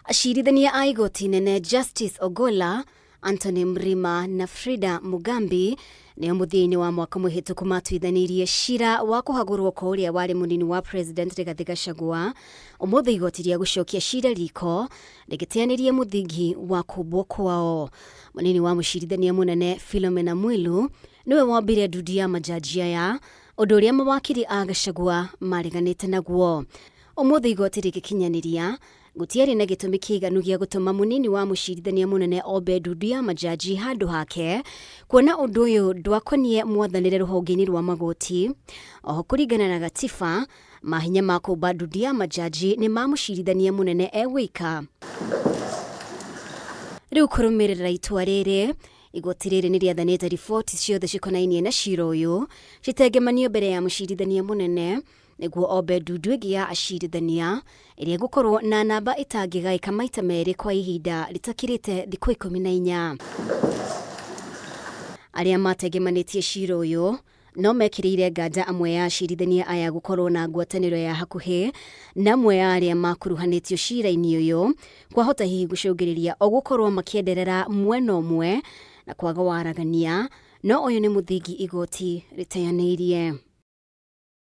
Acirithania a igoti inene Justice Ogolla, Anthony Mrima na Frida Mugambi nĩo mũthia-inĩ wa mwaka mũhĩtũku matuithanirie cira wa kũhagũrwo kwa ũrĩa warĩ mũnini wa President Rigathĩ Gachagua. Ũmũthĩ igoti rĩa gũcokia cira riko rĩgĩteanĩria mũthingi wa kũmbwo kwao. Mũnini wa mũcirithania mũnene Philomena Mwilu nĩwe wombire ndundu ya majaji aya, ũndũ ũrĩa mawakiri a Gachagua mareganĩte naguo. Ũmũthĩ igoti rĩgĩkinyanĩria gũtiarĩ na gĩtũmi kĩiganu gĩa gũtũma mũnini wa mũcirithania mũnene ombe ndundu ya majaji handũ hake, kuona ũndũ ũyũ ndwakonie mwathanĩre rũhonge-inĩ rwa magoti. Oho kũringana na gatiba, mahinya ma kũmba ndundu ya majaji nĩ ma mũcirithania mũnene e wika. Rĩu kũrũmĩrĩra itua rĩrĩ, igoti rĩrĩ nĩ rĩathanĩte riboti ciothe cikonainie na cira ũyũ citengemanio mbere ya mũcirithania mũnene nĩguo ombe ndundu ĩngĩ ya acirithania ĩrĩa ĩgũkorwo na namba ĩtangĩgaĩka maita merĩ kwa ihinda rĩtakĩrĩte thikũ 14. Arĩa matengemanĩtie cira ũyũ no mekĩrĩire nganja amwe ya acirithania aya gũkorwo na ngwatanĩro ya hakuhĩ na amwe ya arĩa makuruhanĩtio cira-inĩ ũyũ, kwahota hihi gũcũngĩrĩria o gũkorwo makĩenderera mwena ũmwe na kwaga waragania, no ũyũ nĩ mũthingi igoti rĩteanĩirie.